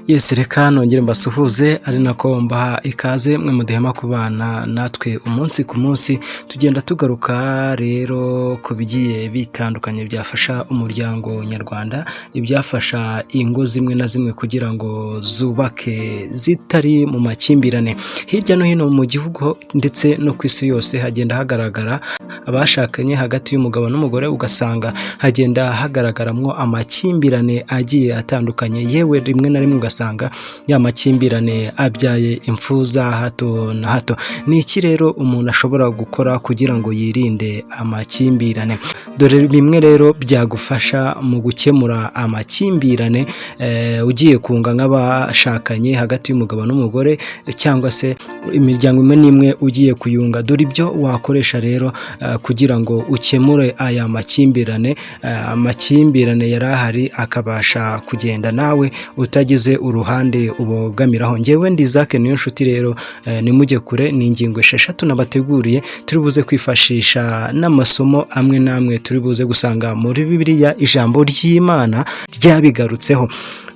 Yes, reka nongere mbasuhuze ari nako mbaha ikaze mwe mudahema kubana natwe umunsi ku munsi. Tugenda tugaruka rero ku bigiye bitandukanye byafasha umuryango nyarwanda, ibyafasha ingo zimwe na zimwe kugira ngo zubake zitari mu makimbirane. Hirya no hino mu gihugu ndetse no ku isi yose hagenda hagaragara abashakanye hagati y'umugabo n'umugore, ugasanga hagenda hagaragaramo amakimbirane agiye atandukanye, yewe rimwe na rimwe ugasanga ya makimbirane abyaye impfu za hato na hato. Ni iki rero umuntu ashobora gukora kugira ngo yirinde amakimbirane? Dore bimwe rero byagufasha mu gukemura amakimbirane ugiye kunga nk'abashakanye hagati y'umugabo n'umugore, cyangwa se imiryango imwe n'imwe ugiye kuyunga. Dore ibyo wakoresha rero kugira ngo ukemure aya makimbirane, amakimbirane yari ahari akabasha kugenda nawe utagize uruhande ubogamiraho. Ngewe ndi Isaac Niyonshuti rero, nimujye kure, ni ingingo 6 nabateguriye turi buze kwifashisha n'amasomo amwe n'amwe turi buze gusanga muri Bibiliya, ijambo ry'Imana ryabigarutseho.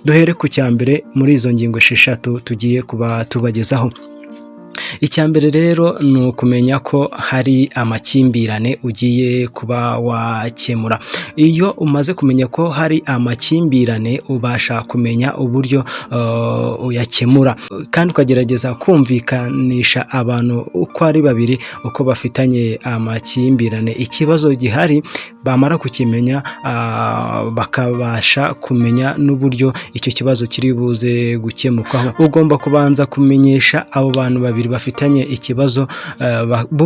Duhere ku cya mbere muri izo ngingo 6 tugiye kuba tubagezaho. Icya mbere rero ni ukumenya ko hari amakimbirane ugiye kuba wakemura. Iyo umaze kumenya ko hari amakimbirane, ubasha kumenya uburyo uyakemura, kandi ukagerageza kumvikanisha abantu uko ari babiri uko bafitanye amakimbirane. Ikibazo gihari bamara kukimenya, bakabasha kumenya n'uburyo icyo kibazo kiri buze gukemukaho. Ugomba kubanza kumenyesha abo bantu babiri bafitanye ikibazo, bo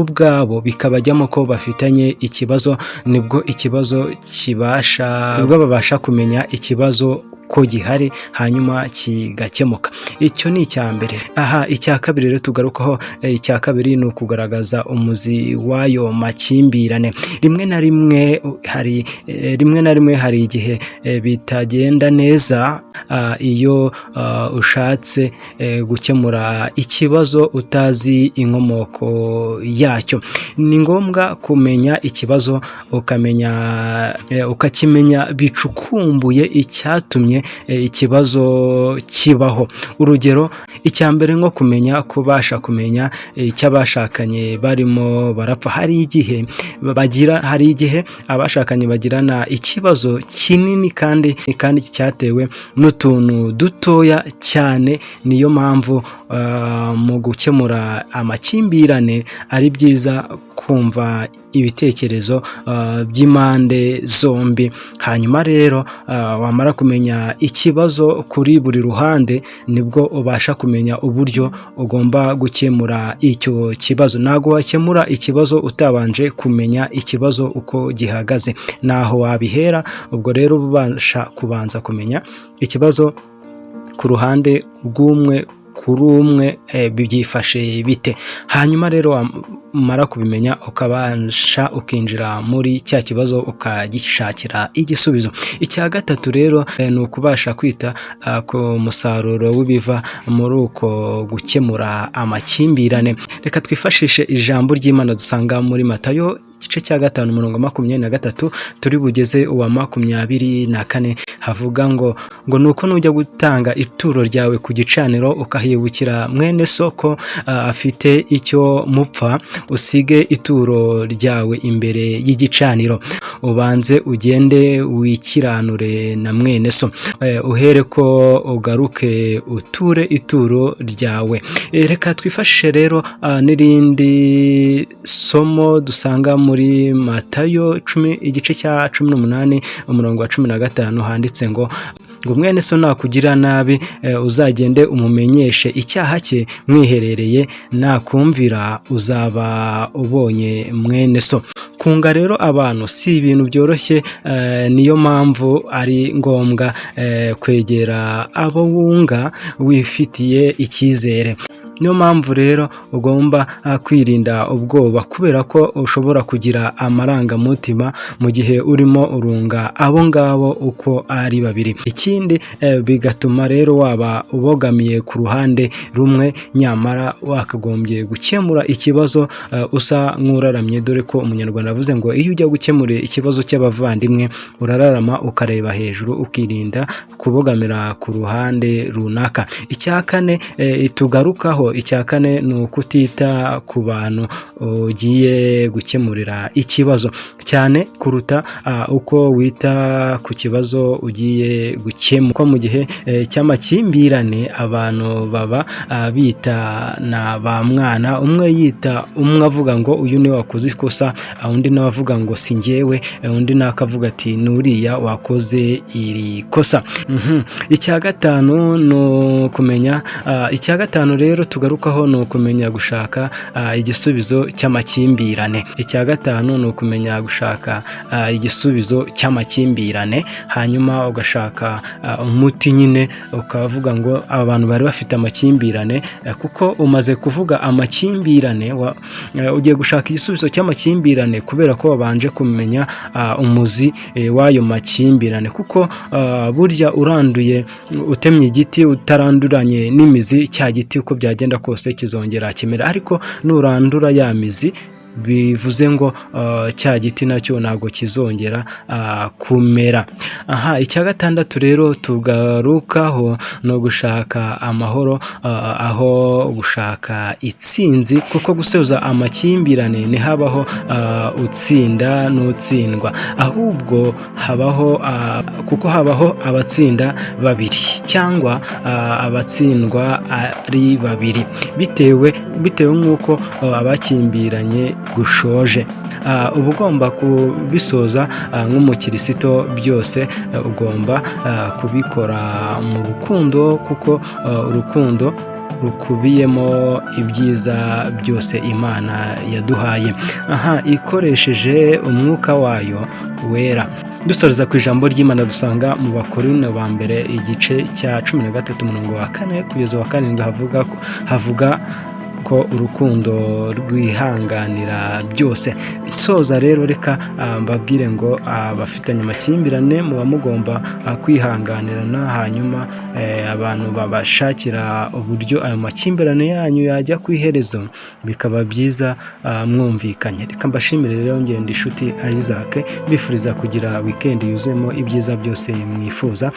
ubwabo bikabajyamo ko bafitanye ikibazo, nibwo ikibazo kibasha, nibwo babasha kumenya ikibazo ko gihari, hanyuma kigakemuka. Icyo ni icya mbere. Aha icya kabiri rero tugarukaho, icya kabiri ni ukugaragaza umuzi w'ayo makimbirane. Rimwe na rimwe hari igihe bitagenda neza iyo ushatse gukemura ikibazo utazi inkomoko yacyo. Ni ngombwa kumenya ikibazo, ukamenya ukakimenya bicukumbuye icyatumye ikibazo kibaho. Urugero, icya mbere nko kumenya kubasha kumenya icyo abashakanye barimo barapfa. Hari igihe abashakanye bagirana ikibazo kinini kandi cyatewe n'utuntu dutoya cyane. Niyo mpamvu mu gukemura amakimbirane ari byiza kumva ibitekerezo by'impande zombi. Hanyuma rero wamara kumenya ikibazo kuri buri ruhande, nibwo ubasha kumenya uburyo ugomba gukemura icyo kibazo. Ntabwo wakemura ikibazo utabanje kumenya ikibazo uko gihagaze, naho wabihera. Ubwo rero ubasha kubanza kumenya ikibazo ku ruhande rw'umwe, kuri umwe byifashe bite. Hanyuma rero wamara kubimenya, ukabasha ukinjira muri cya kibazo, ukagishakira igisubizo. Icya gatatu rero ni ukubasha kwita ku musaruro w'ibiva muri uko gukemura amakimbirane. Reka twifashishe ijambo ry'Imana dusanga muri Matayo igice cya 5, umurongo 23 turi bugeze uwa 24, havuga ngo nuko nujya gutanga ituro ryawe ku gicaniro, ukahibukira mwene soko afite icyo mupfa, usige ituro ryawe imbere y'igicaniro, ubanze ugende wikiranure na mwene so, uhere ko ugaruke uture ituro ryawe. Reka twifashishe rero n'irindi somo dusanga muri Matayo igice cya 18, umurongo wa 15, handitse ngo mwene so nakugira nabi, uzagende umumenyeshe icyaha cye mwiherereye, nakumvira uzaba ubonye mwene so. Kunga rero abantu si ibintu byoroshye, niyo mpamvu ari ngombwa kwegera abo wunga wifitiye icyizere. Niyo mpamvu rero ugomba kwirinda ubwoba, kubera ko ushobora kugira amarangamutima mu gihe urimo urunga abo ngabo uko ari babiri. Ikindi bigatuma rero waba ubogamiye ku ruhande rumwe, nyamara wakagombye gukemura ikibazo usa nk'uraramye, dore ko Umunyarwanda Baravuze ngo iyo ujya gukemura ikibazo cy'abavandimwe, urararama ukareba hejuru, ukirinda kubogamira ku ruhande runaka. Icya kane tugarukaho, icya kane ni ukutita ku bantu ugiye gukemurira ikibazo cyane kuruta uko wita ku kibazo ugiye gukemura, ko mu gihe cy'amakimbirane abantu baba bita na ba mwana. Umwe yita umwe avuga ngo uyu niwe wakoze ikosa, undi nawe avuga ngo si njyewe, undi nawe akavuga ati ni uriya wakoze iri kosa. Icya gatanu ni ukumenya, icya gatanu rero tugarukaho ni ukumenya gushaka igisubizo cy'amakimbirane. Icya gatanu ni ukumenya gushaka igisubizo cy'amakimbirane, hanyuma ugashaka umuti nyine, ukavuga ngo aba bantu bari bafite amakimbirane, kuko umaze kuvuga amakimbirane, ugiye gushaka igisubizo cy'amakimbirane kubera ko wabanje kumenya umuzi w'ayo makimbirane, kuko burya uranduye, utemye igiti utaranduranye n'imizi, cya giti uko byagenda kose kizongera kimera, ariko nurandura ya mizi, bivuze ngo cya giti nacyo ntabwo kizongera kumera. Aha, icya gatandatu rero tugarukaho ni ugushaka amahoro aho gushaka itsinzi, kuko gusoza amakimbirane ntihabaho utsinda n'utsindwa, ahubwo habaho, kuko habaho abatsinda babiri cyangwa abatsindwa ari babiri, bitewe nk'uko abakimbiranye gushoje. Uba ugomba kubisoza nk'umukirisito, byose ugomba kubikora mu rukundo, kuko urukundo rukubiyemo ibyiza byose Imana yaduhaye aha ikoresheje umwuka wayo wera. Dusoreza ku ijambo ry'Imana dusanga mu Bakorino ba mbere, igice cya 13, umurongo wa 4 kugeza wa 7, havuga ko urukundo rwihanganira byose. Nsoza rero, reka mbabwire ngo abafitanye amakimbirane muba mugomba kwihanganirana, hanyuma abantu babashakira uburyo ayo makimbirane yanyu yajya ku iherezo, bikaba byiza mwumvikanye. Reka mbashimire rero, ngenda inshuti Isaac, mbifuriza kugira weekend yuzuyemo ibyiza byose mwifuza.